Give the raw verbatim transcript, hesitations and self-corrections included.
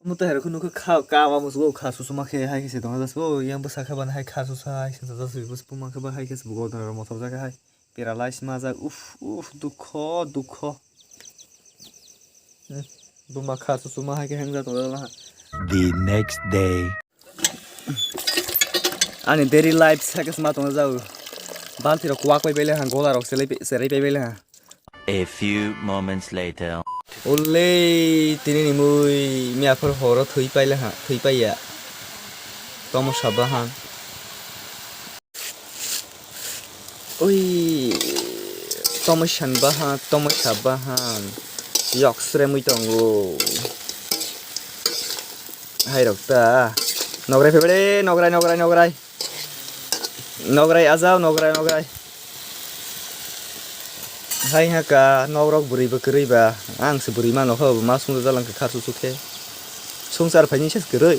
Muta hero khunu kha ka wa musgo kha susu ma khe hai khe se tong das bo yang bwsa kha ban hai kha susu hai se das bo puma kha ba hai khe se bugo dara motor jaga hai paralyze ma jak uf uf dukho dukho. Hmm, buma kha susu ma hai khe hang ja tong da ha. The next day. Ani daily life sakes ma tong jau. Balti rok kwak pai bele ha, gola rok selai pai bele ha. A few moments later. Ulle tini ni mui mi aphor horo thwi paile ha, thwi paiya. Tomo saba ha. Ui, tomo san ba ha, tomo saba ha. Yok sre mui tongo. Hai rok ta. Nograi phebere, nograi, nograi, nograi. Nograi ajao, nograi, nograi. Hai ha ka, nogrok bwrwi bw kwrwi ba. Ang se bwrwi mano kho, ma sung jalang kha su su khe. Sungsar phaini ses kwrwi.